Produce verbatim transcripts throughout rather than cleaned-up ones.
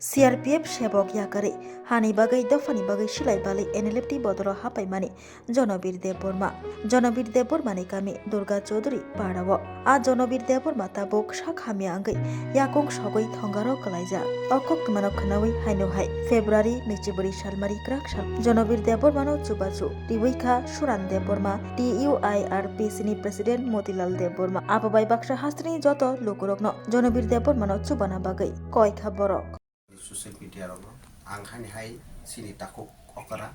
C R P F sebok yakarwi hani bagwi dophani bagwi silai balwi N L F T bodoro hapaimani Jonobir Debbarma. Jonobir Debbarmani kami Durga Chaudhuri parao. A Jonobir Debbarma tabuk sak hamya wngwi yakung sogwi thongaro kwlaijak. O koktwmano khwnawi haino hai February nwichibri salmari kwrak sal Jonobir Debbarmano chubachu riwi kha Suran Debbarma, T U I R P C ni President Motilal Debbarma. Abo bai baksa hasteni joto lukurokno Jonobir Debbarmano chubana bagwi koi kha borok. Social media rokno ang hani hai chini takhuk okra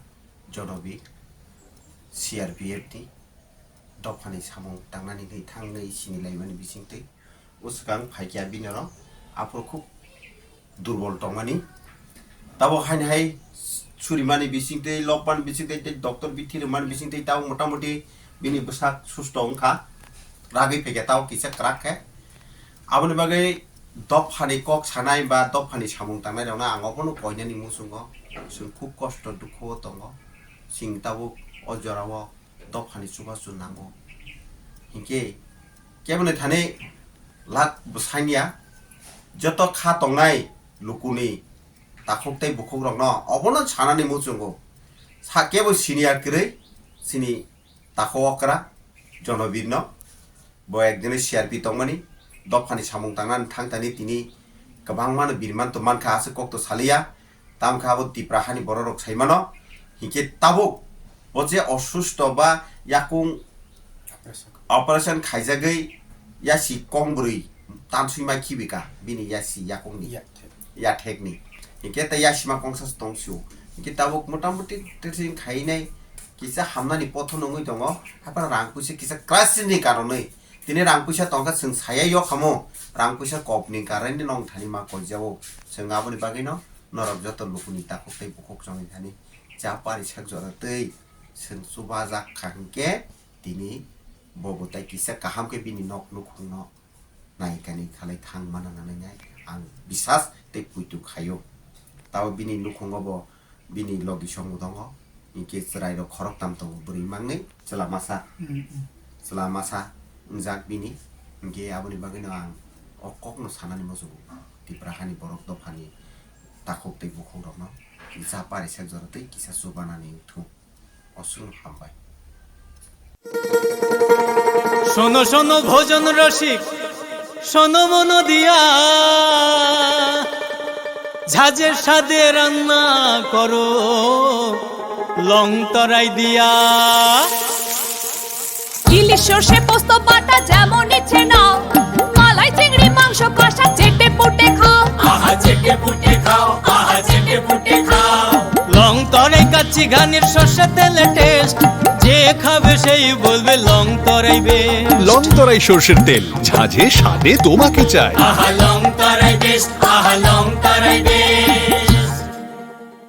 Jonobir C R P F ni dophani samung tangnani twi thangnai chini laimani bisingtwi bwswkang phaikya bini oro aphuru khub durbol tongmani. Tabok haini hai surimani bisingtwi, lokmani bisingtwi, tei doctor bithi rwmani bisingtwi tabok motamuti bini bwsak susto wngkha, ragwi phaikha tabok kisa kwrak khe. Aboni bagwi dophani kok sanai ba dophani samung tangnai rokno ang obono koinani muchungo, chwng khub kosto dukho o tongo, chwng tabuk o jorao dophani chubachu nango. Hinkhe keboni thani lak bwsanya joto kha tongnai lukuni takhuk tei bukhuk rokno obono sanani muchungo. Sa kebo senior kwrwi chini takhuk okra Jonobirno. Bo ekjone C R P tongmani, dophani samung tangnani thang thani tini kwbangmano birman to mankha, aswk kok to saliya. Tamkha abo Tipra hani bororok saimano. Hinkhe tabuk bo je osusto ba yakung operation khaijagwi yasi kong bwrwi tanswi ma khibika bini yasi yakungni. Yathek. Yathekni. Hinkhe tei yasima kongsa se tongsio. Hinkhe tabuk motamuti testing khainai kisa hamnani pothono wngwi tongo. Haphano rang puisa kisa crisis ni karonwi. Tini rang puisa tongkha chwng saya yokhamo. Rang puisa kopni karonwi nong thani ma koijao. Chwng aboni bagwino norok joto lukuni takhuk tei bukhuk chongwi thani cha pari sak jora tei chwng chubajak kha hinkhe tini bobo tei kisa kaham khe bini nok nukhungno nai kani khalai thang mana nangnai ang bisas tei puitu khaio. Tabo bini nukhungo bo bini logi song bo tongo, hinkhe chwrai rok khoroktham tongo, bwrwi mangni chwla masa, Mm, mm. Chwla masa wngjak bini, hinkhe aboni bagwino ang o kokno sanani muchungo Tipra hani borok dophani takhuk tei bukhuk rokno kisa pari sak jora tei kisa chubanani wngthung. Oswk hambai. শোনো শোনো ভোজন রসিক, শোনো মন দিয়া, ঝাঁঝের স্বাদে রান্না করো লং তরাই দিয়া। ইলিশ সর্ষে পোস্ত বাটা যেমন ইচ্ছে নাও, মালাই চিংড়ি মাংস কষা চেটে পুটে খাও। আহা চেটে পুটে খাও, আহা চেটে পুটে খাও। লং তরাই কাচ্চি ঘানির সর্ষে তেলে টেস্ট, যে খাবে সেই বলবে লং তরাই বেস্ট। লং তরাই সর্ষের তেল, ঝাঁঝে স্বাদে তোমাকে চাই। আহা লং তরাই বেস্ট, আহা লং তরাই বেস্ট।